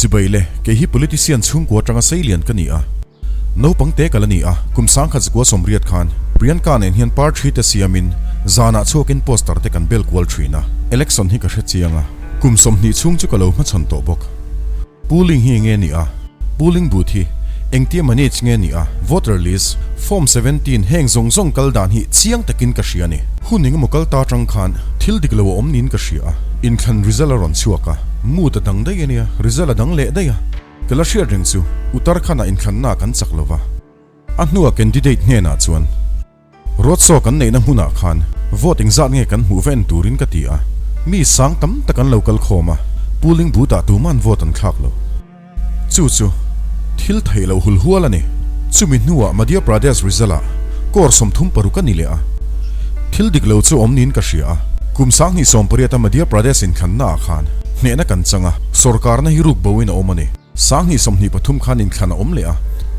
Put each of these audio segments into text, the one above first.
Chibai le, kei hi politician chhungkua atanga seilian ka ni a. Naupang te ka la ni a, kum sangkhat zakua sawmriat khan Priyanka nen hian party te siamin zanah chhuakin poster te kan bel kual thin a, election hi ka hre chiang a, kum 20 chhung chu ka lo hmachhawn tawh bawk. Polling hi enge ni a? Polling booth hi engtia manage nge ni a? Voter list, form 17 heng zawng zawng kal dan hi chiang takin ka hria a ni. Hun engemaw kal ta atang khan thil dik lo a awm niin ka hria a, inthlan result a rawn chhuak a, mood a dang daih a nia, result a dang leh daih a. Ka la hriat reng chu Uttarakhand-ah inthlanna kan chak lo va. A hnua candidate hnenah chuan road show kan neihna hmunah khan vote engzat nge kan hmuh va en turin ka ti a, mi sang tam tak an lo kal khawm a, polling booth-ah tuman vote an thlak lo. Chu chu thil theih loh hul hual a ni. Chumi hnuah Madhya Pradesh result-ah crore 36 a ni leh a, thil dik lo chu awm niin ka hria a. Kum 2018-a Madhya Pradesh inthlannaah khan hnehna kan chang a, sorkarna hi ruk boin a awm a ni. 2023 khan inthlan a awm leh a,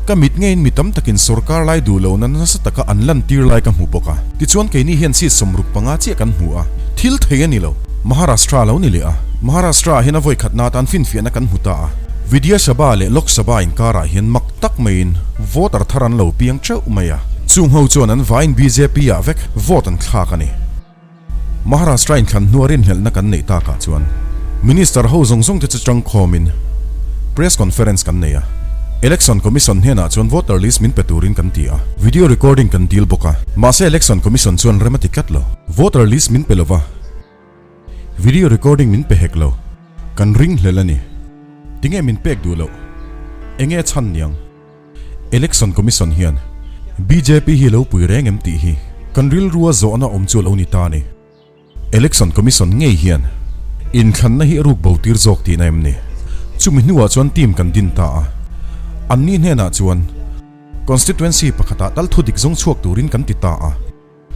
ka mit ngeiin mi tam takin sorkar lai duh lohna nasa taka an lantir lai ka hmu bawk a. Tichuan keini hian seat 65 chiah kan hmu a, thil thei a ni lo. Maharashtra lo ni leh a, Maharashtra ah hian a vawi khatna atan finfiahna kan hmu ta a. Vidya Sabha leh Lok Sabha inkarah hian mak tak maiin voter thar an lo piang teuh mai a, chung ho chuan an vaiin bjp ah vek vote an thlak a ni. Maharashtra inthlan hnua rinhlelhna kan neih takah chuan Minister ho zawng zawng te chu tangkhawmin Press Conference kan nei a, Election Commission hnenah chuan voter list min pe turin kan ti a, video recording kan dil bawk a, mahse Election Commission chuan rem a ti tlat lo. Voter list min pe lova, video recording min pe hek lo, kan ringhlel a ni. Tinge min pek duh loh? Enge chhan niang? Election Commission hian bjp hi lo pui reng em tih hi kan rilrua zawhna awm chu a lo ni ta a ni. Election Commission ngei hian inthlanna hi a ruk bo tir zawk tihna em ni? Chumi hnuah chuan team kan din ta a, anni hnenah chuan Constituency pakhatah tal thudik zawng chhuak turin kan ti ta a.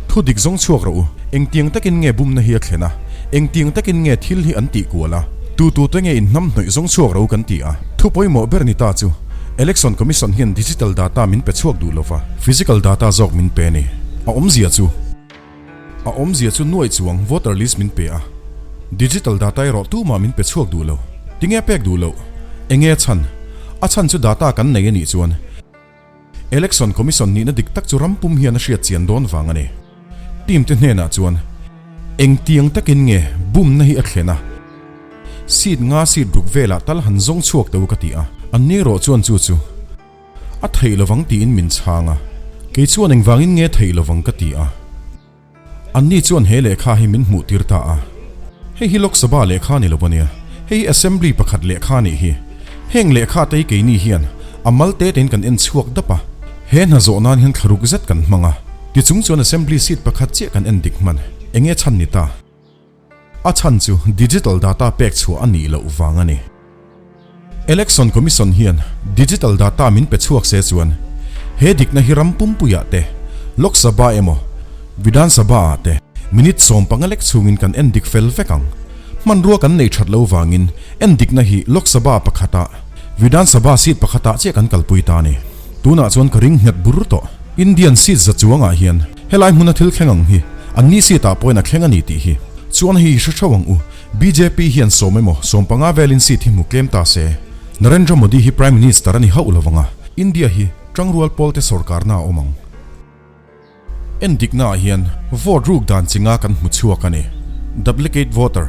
Thu dik zawng chhuak rawh u, engtiang takin nge bumna hi a thlen a, engtiang takin nge thil hi an tih kual a, tu tu te nge in hnam hnawih zawng chhuak rawh u kan ti a. Thu pawimawh ber ni ta chu, Election Commission hian digital data min pe chhuak duh lova, physical data zawk min pe a ni. A awmzia chu. A awmzia chu nuaih chuang voter list min pe a, digital data erawh tumah min pe chhuak duh lo. Tinge pek duh loh? Enge a chhan? A chhan chu data kan nei a nih chuan. Election Commission nihna dik tak chu ram pum hian a hriat chian dawn vang a ni. Team te hnenah chuan engtiang takin nge bumna hi a thlen a, seat nga seat ruk velah tal han zawng chhuak teh u ka ti a, an ni erawh chuan chu chu a theih lovang tiin min chhang a, kei chuan engvangin nge theih lovang ka ti a. Anni chuan he lehkha hi min hmuh tir ta a. Hei hi Lok Sabha lehkha ni lo a nia, hei hi Assembly pakhat lehkha a nih hi. Heng lehkha te hi keini hian a mal te tein kan en chhuak dap a, he hna zawh nan hian thlaruk zet kan hmang a, tichung chuan Assembly seat pakhat chiah kan en dik hman. Enge chhan ni ta? A chhan chu digital data pek chhuah a nih loh vang a ni. Election Commission hian digital data min pe chhuak se chuan he dikna hi ram pumpuiah te, Lok Sabha emaw Vidhan Sabha ah te minute 15 lek chhungin kan en dik fel vek ang. Hmanrua kan nei that lo vangin en dikna hi Lok Sabha pakhatah, Vidhan Sabha seat pakhatah chiah kan kalpui ta a ni. Tunah chuan ka ring nghet bur tawh. Indian seat za chuangah hian Helai hmuna thil thleng ang hi an ni seat ah pawhin a thleng a ni tih hi chuan hei hi hre theuh ang u. Bjp hian sawm emaw 15 velin seat hi hmu tlem ta se. Narendra Modi hi Prime Minister a ni hauh lo vang a, India hi tangrual pawlte sorkarna a awm ang. Endikna ah hian vote ruk dan chi nga kan hmu chhuak a ni. Duplicate voter,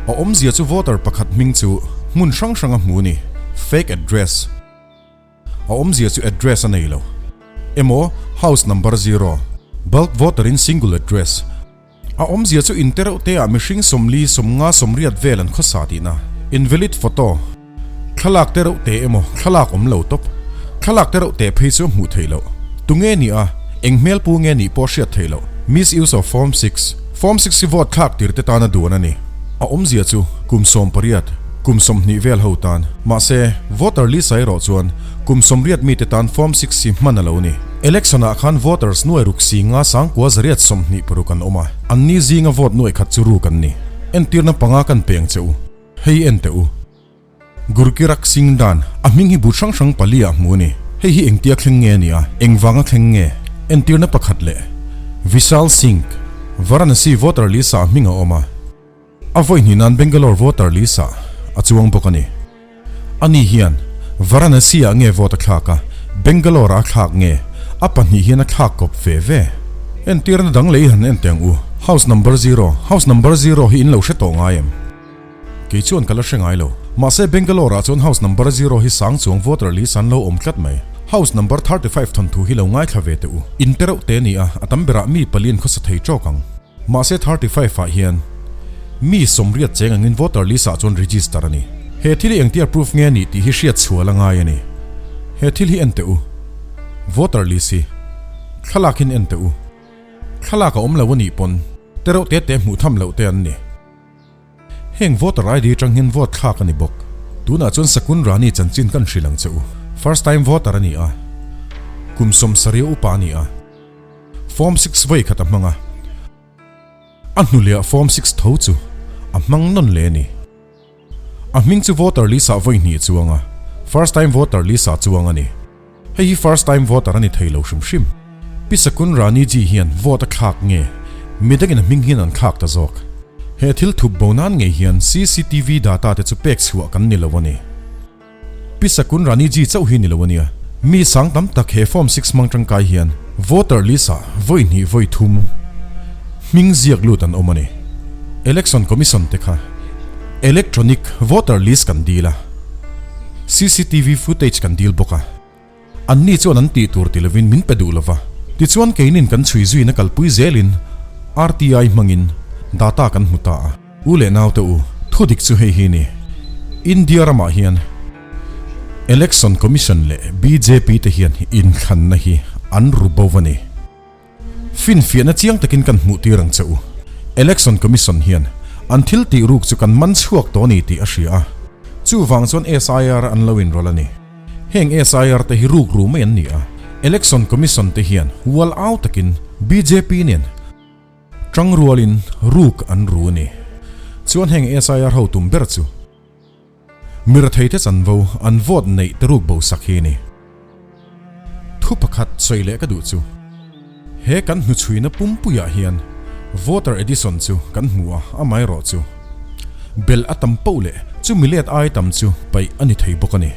a awmzia chu voter pakhat hming chu hmun hrang hrang a hmu a ni. Fake address. A awmzia chu address a nei lo emaw house number zero, bulk voter in single address. A awmzia chu in te reuh te ah mihring 40 50 80 vel an khawsa tihna. Invalid photo, thlalak te reuh te emaw thlalak awm lo tawp. Thlalak te reuh te phei chu a hmuh theih loh. Tunge ni a, eng hmel pu nge nih pawh hriat theih loh. Misuse of form six, form six hi vote thlak tir te tana duan a ni. A awmzia chu kum 18, kum 20 vel ho tan. Mahse, voter list ah erawh chuan kum 80 mite tan form six hi hman a lo ni. Election ah khan voters nuai ruk si nga sangkua zariat 26 an awm a, an ni zinga vote nuai khat chu ruk an ni. Entirna panga kan peng che u. Hei en teh u. Gurkirak Singh Dan, a hming hi but hrang hrang pali ah hmu a ni. Hei hi engtia thleng nge a ni a, engvanga thleng nge? Entirna pakhat leh Vishal Singh, Varanasi voter list ah hming a awm a. A vawi hnih nan Bangalore voter list ah a chuang bawk a ni. Ani hian Varanasi-ah nge vote a thlak a, Bangalore-ah a thlak nge? A pahnih hian a thlak kawp ve ve. Entirna dang lei han en teh ang u. House number zero, House number zero hi in lo hre tawh ngai em? Kei chuan ka la hre ngai lo. Mahse Bangalore-ah chuan house number zero hi sang chuang voter list an lo awm tlat mai. House number 35 thawnthu hi lo ngaithla ve teh u. In te reuh te ni a, a tam berah mi palian khawsa thei tawk ang. Mahse 35 ah hian mi 80 cheng angin voter list ah chuan register a ni. He thil hi engtia approve nge a nih tih hi hriat chhuah la ngai a ni. He thil hi en teh u. Voter list hi thlalak hin en teh u. Thlalak a awm lo a nih pawn te reuh te te hmuh tham loh te an ni. Heng voter ID atang hian vote thlak a ni bawk. Tunah chuan Sakun Rani chanchin kan hrilh ang che u. First time voter a ni a. Kum 70 upa a ni a. Form six vawi khat a hmang a. A hnuliah form six tho chu a hmang nawn leh a ni. A hming chu voter list ah vawi hnih chuang a, first time voter list ah chuang a ni. Hei hi first time voter a ni thei lo hrim hrim. Pi Sakun Rani ji hian vote a thlak nge midangin a hming hian an thlak ta zawk. He thil thup bo nan ngei hian cctv data te chu pek chhuah kan ni lo a ni. Pi Sakun Rani ji chauh hi ni lo a nia. Mi sang tam tak he form six hmang tangkai hian voter list ah vawi hnih vawi thum hming ziak lut an awm a ni. Election Commission te kha electronic voter list kan dil a, cctv footage kan dil bawk a. Anni chuan an tih tur ti lovin min pe duh lova, tichuan keinin kan chhui zuina kalpui zelin RTI hmangin data kan hmu ta a. U leh naute u, thu dik chu hei hi ni. India ramah hian Election Commission leh bjp te hian inthlanna hi an ru bo a ni. Finfiahna chiang takin kan hmuh tir ang che u. Election Commission hian an thil tih ruk chu kan man chhuak tawh a ni tih a hria a. Chuvang chuan SIR an lo inrawlh a ni. Heng SIR te hi ruk ru mai an ni a. Election Commission te hian ual au takin bjp nen tang rualin ruk an ru a ni. Chuan heng SIR ho tum ber chu Miratheite chanvo an vote neih te ruk bo sak hi a ni. Thu pakhat sawi leh ka duh chu, he kan hnuchhuina pumpuiah hian voter edition chu kan hmu a, amaherawh chu belh a tam poh leh chumi let ai tam chu paih a ni thei bawk a ni.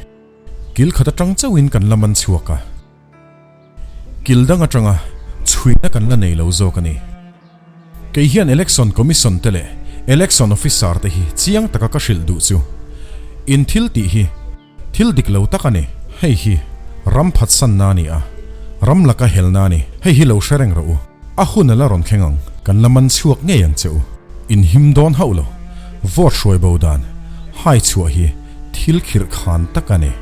Kil khat atang chauhin kan la man chhuak a, kil dang atanga chhuina kan la nei lo zawk a ni. Kei hian Election Commission te leh Election Officer te hi chiang taka ka hrilh duh chu, in thil tih hi, Thil dik lo tak a ni. Hei hi ram phatsanna a ni a, ram laka helna a ni. Hei hi lo hre reng rawh u. A hun a la rawn thleng ang. Kan la man chhuak ngei ang che u. In him dawn hauh lo. Vote hruai bo dan hai chhuah hi thil khirh khan tak a ni.